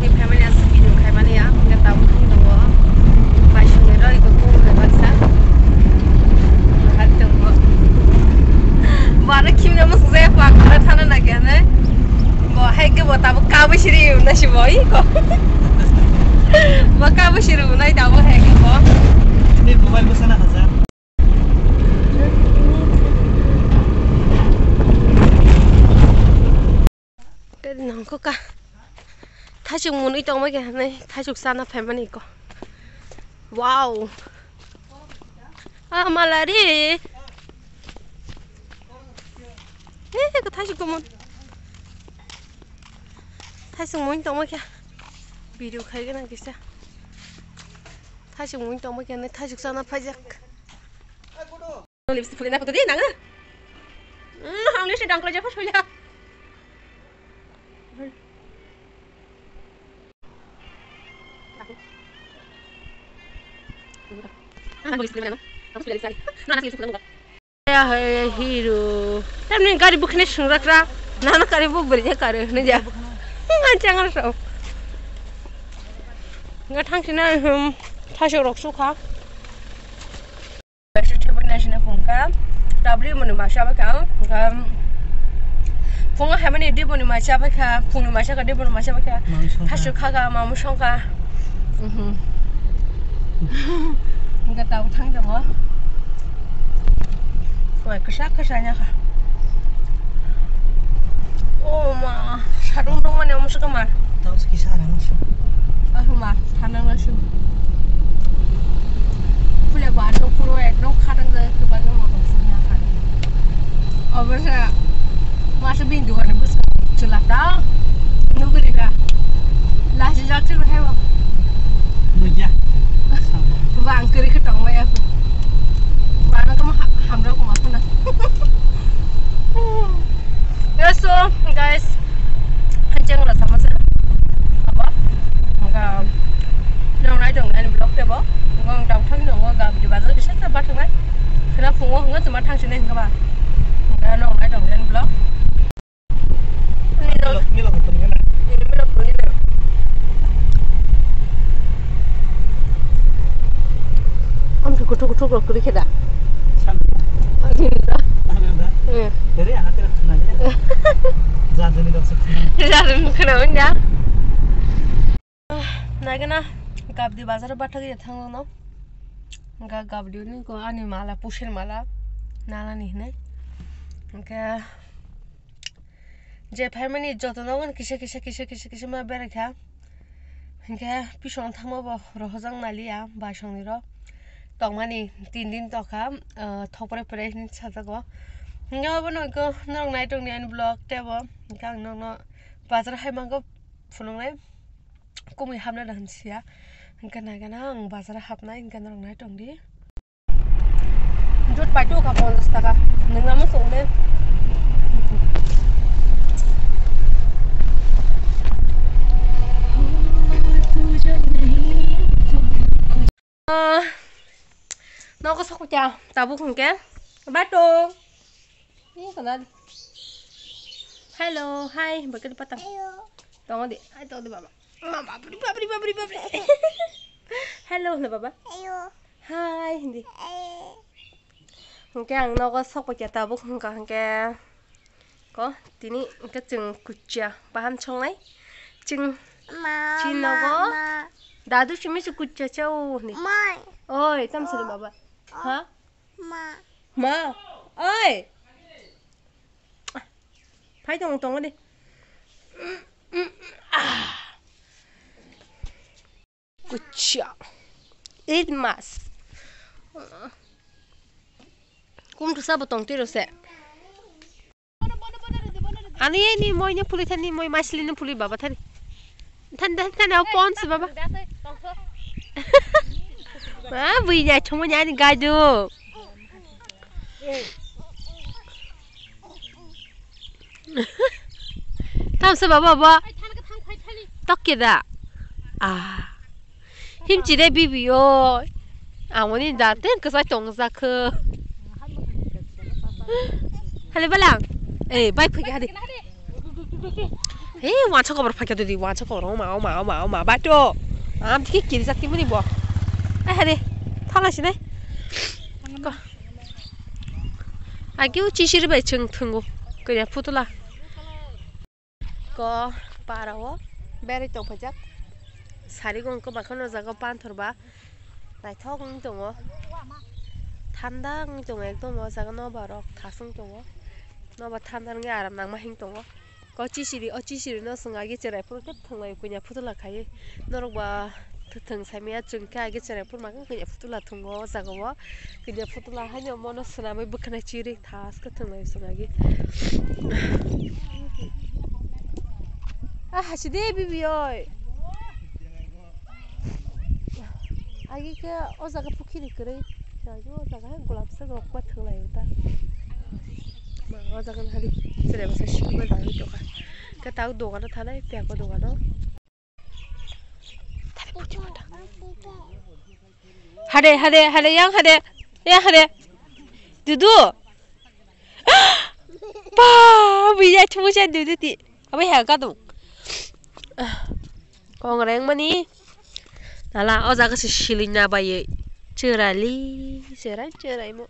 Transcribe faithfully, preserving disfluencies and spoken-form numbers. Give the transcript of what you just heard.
Ni family as video khaimani ya, hingke tabuk thang tongo. Bai songni roi ko kung le baksa. Hat tongo. Bara khimna musuk jaya pa khara thana na kya ne. Bo hai ke bo tabuk kabo siri na si bo i ko. Bo kabo siri unai tabuk hai ke bo. Ni mobile bo sana kasa. Tei nangkukha. Thaisuk mwnwi tongma khe hinwi thaisuk chana phaimani ko. Wow. Ah, malari. Eh, ko thaisuk tongmon. Thaisuk mwnwi tongma khe. Video khaigena kisa. Thaisuk mwnwi tongma khe hinwi thaisuk chana phaijak. Lipstick phulina photo di nang. Hmm, ang lipstick dangkla jepho soila. Ang lipstick phulina. Aku sudah lipstick. Nana lipstick phulina. Ya, hai, hero. Tamni gari bukhne sungrakra. Nana gari buk beri je kare ne ja. Ngan changar so. Nga thang sina, hmm, thasok rok sukha. Kaisa thebwi naisina phungkha, tabri mwnwi masa bai kha, phungo haimani diboni masa bai kha, phungni masa kha, diboni masa bai kha, thasu kha kha, mamu song kha. Mhm. Hingke tabuk thang tongo. Koi kwchak kwchak ya kha. O ma, sarung tongmani omo se kwma. Tamo se kisa rang se. Ahuma, thanang na se. Pule ba to puro ekdom khatang jai to ba mo to puro ya kha. Obo se, ma se bin dukan bus chula ta. Nuguri ka. Lasi jak se hai ba. Nugya. Bang kiri khe tong maya kho. Bana kamo ha-, hamra koma khana. Yes, so, guys, ang cheng rasa masa. Apa? Enggak. Nong nai dong, ani vlog tebo. Enggak, ang tau thang dong, enggak, di bazar bisa sabar thangnai. Kena pungo, enggak, cuma thang sini, enggak, ba. Enggak, nong nai dong, ani vlog. Ang kutuk kutuk rok kiri keda. Ang kiri da. Ang kiri da. Eh. Dari anak kira kena ya. Jadi ni doksa kena. Jadi ni kena ya. Naigana gabdi bazar bathagwi thango no. Ga gabdi ni ko ani mala, pusil mala, nalani hinai. Hingke je phaimani jotono kisa, kisa, kisa, kisa, kisa ma beraikha. Hingke pisong thangma bo rohorjak naliya, baisongni ro. Tongmani tin din tokha, ah, thopre pre hin sajago. Hingke abono ko norok nai tongni ani vlog tebo. Hingke ang nokno bazar hai mango phunuknai. Kumui hapna da hinsiya. Hingke naigana ang bazar hapnai, hingke norok nai tongdi. Jut pai tu ka ponchas taka. Nung namo song le. Ah, nogo sokya tabuk hingke. Bato. Ni kana. Hello, hi, bakit patang. Hello. Tongo di. Hi, tongo di, baba. Ma, babri, babri, babri, babri. Hello, na baba. Hello. Hi, hindi. Hello. Hingke ang nogo sokpakya tabuk hingka hingke ko tini hingke chwng kuchia bahan songnai chwng ma, chini nogo ma, ma. Dadu simi se kuchia chao ni. Mai. Oi, tam sini baba. Oh. Ha? Ma. Ma. Oi. Phai tong tong de. Kuchia. Eight mas. Kum tu sabo tong tiro se. Ani ni moi ni puli thani moi masli ni puli baba thani. Than than than au pon si baba. Ah, bui nya chomo nya ni gaju. Thamsa baba ba. Tokkeda. Ah. Himchi de bibi o. Amoni da ten kasai tong jakho. Hale bala. Eh, bai phai hade. Eh, wansa kobor phakya dudi, wansa kobor, oma, oma, oma, oma, bato. Am tiki kiri jak timuni bo. Eh, hade, thala sinai. Ko. Agi u chisiri bai chwng thwngo. Kanya phutula. Ko para o berai tong phajak. Sari gong ko bakhan o jaga panthor ba. Naithok wng tongo. Thanda wng tongo ekdom o jaga nobar rok thas wng tongo. Nobar thanda wngwi aram nangma hing tongo. Ko chisiri, o chisiri no chwng agi cherai phuru khe thwnglai kanya phutula khai. Norok ba thwng saimaya chwng khe agi cherai phuru makhe kanya phutula thwngo o jaga o. Kanya phutula haino mono swnamwi bwkhwnai chiri thas khe thwnglai chwng agi. Ah, hachide bibi oi. Agi khe o jaga pukhiri kwrwi. Agi o jaga hai golap sa golap ma thwng lai ta. Ma o jaga na hari sere basa sikma dang to ka. Khe tau dogano thanai piyako dogano. Hade, hade, hade, yang hade. Yang hade. Dudu. Pa, bui ya chumu cha dudu ti. Abai ha ka dong. Kong reng mani. Nala o jaga se siling na bai. Cherali, cherai, cherai mo.